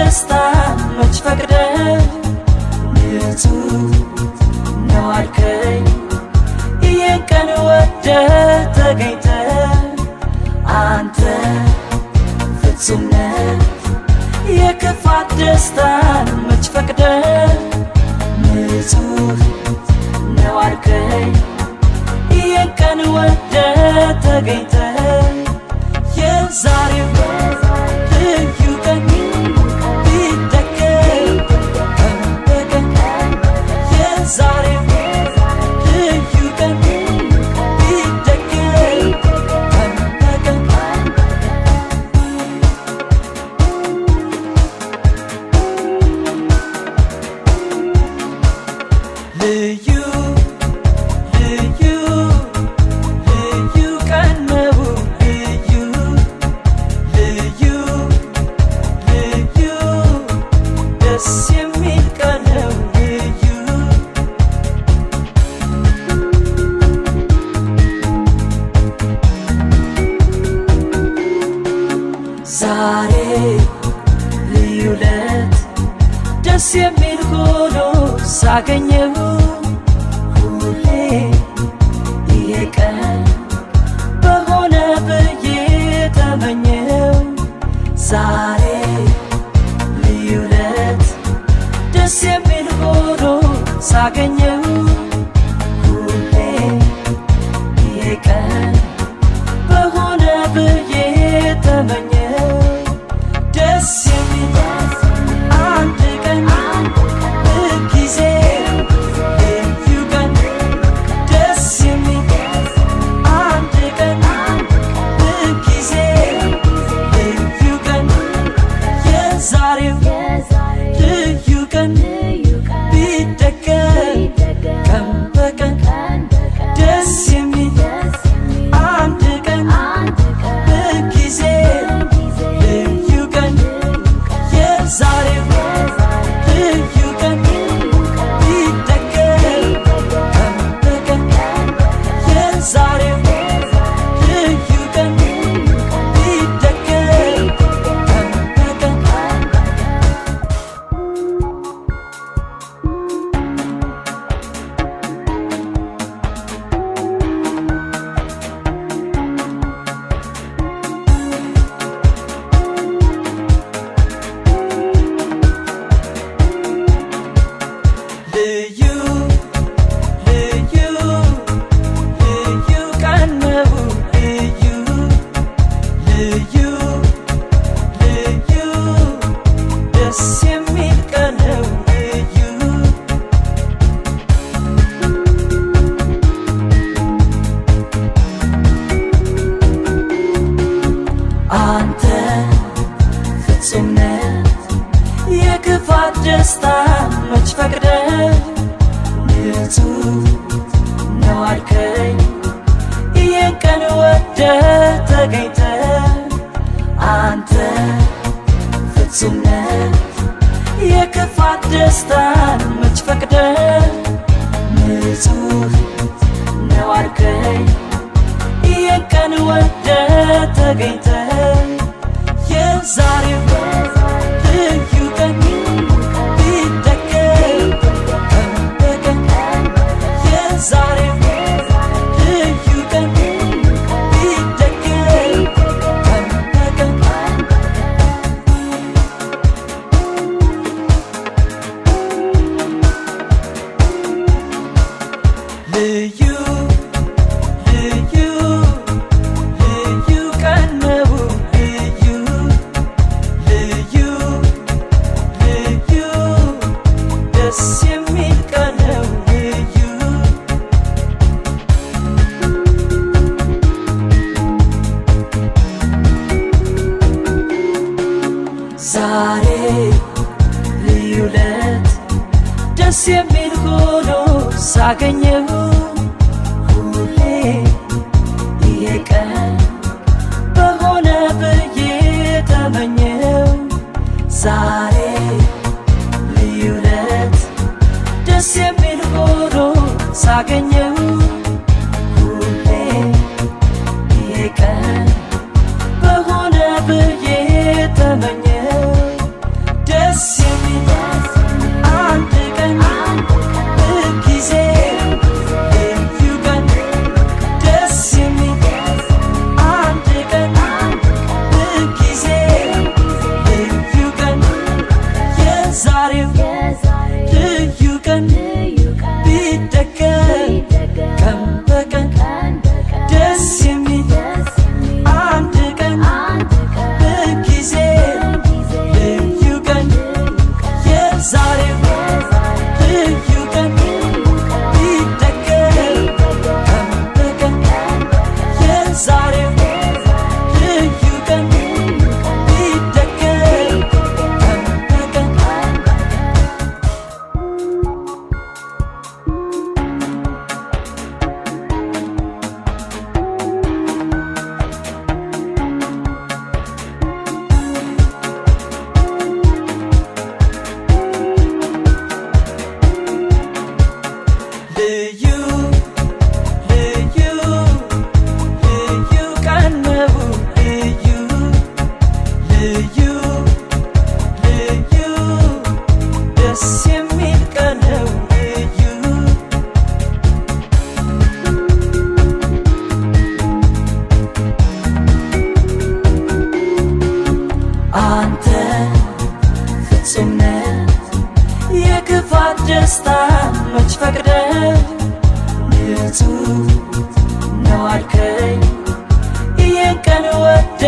ደስታን መች ፈቅደህ ንጹህ ነው አልከኝ ይህን ቀን ወደህ ተገኝተህ አንተ ፍጹም ነህ የክፋት ደስታን መች ፈቅደህ ንጹህ ነው አልከኝ ይህን ቀን ወደህ ተገኝተህ የዛሬው ልዩ ቀን ቢደገም ቀን በቀን የዛሬው ልዩ ቀን ቢደገም ቀን በቀን ልዩ ልዩ ልዩ ቀን ነው ልዩ ልዩ ልዩ ደስ የሚል ቀን ነው ልዩ ዛሬ ልዩ ዕለት ደስ የሚል ሆኖ ሳገኘው ሁሌ ይሄ ቀን በሆነ ብዬ ተመኘው ዛሬ ልዩ ዕለት ደስ የሚል ሆኖ ሳገኘው ሁሌ ይሄ ቀን በሆነ ብዬ ተመኘው ደስ የሚል አንድ ቀን ጊዜ ልዩ ቀን ደስ የሚል አንድ ቀን ጊዜ ልዩ ቀን የዛሬው ልዩ ቀን ቢደገም ቀን በቀን ደስ የሚል አንድ ቀን ጊዜ ልዩ ቀን የዛሬው ልዩ ቀን ቢደገም ቀን በቀን የዛሬው ልዩ ቀን ቢደገም ቀን በቀን ልዩ ልዩ ልዩ ቀን ነው ልዩ ልዩ ልዩ ደስ የሚል ቀን ነው ልዩ አንተ ፍጹም ነህ የክፋት ደስታን መች ፈቅደህ ንጹህ ነው አልከኝ ይህን ቀን ወደህ ተገኝተህ አንተ ፍጹም ነህ የክፋት ደስታን መች ፈቅደህ ንጹህ ነው አልከኝ ይህን ቀን ወደህ ተገኝተህ የዛሬው ልዩ ቀን ቢደገም ቀን በቀን የዛሬው ልዩ ቀን ቢደገም ቀን በቀን ልዩ ልዩ ልዩ ቀን ነው ልዩ ልዩ ልዩ ደስ የሚል ቀን ነው ልዩ ዛሬ ልዩ ዕለት ደስ የሚል ሆኖ ሳገኘው ሁሌ ይሄ ቀን በሆነ ብዬ ተመኘው ዛሬ ልዩ ዕለት ደስ የሚል ሆኖ ሳገኘው ሁሌ ይሄ ቀን በሆነ ብዬ ተመኘው። ደስታ መች ፈቅደ ንጹህ ነው አልከኝ፣ ይህን ቀን ወደ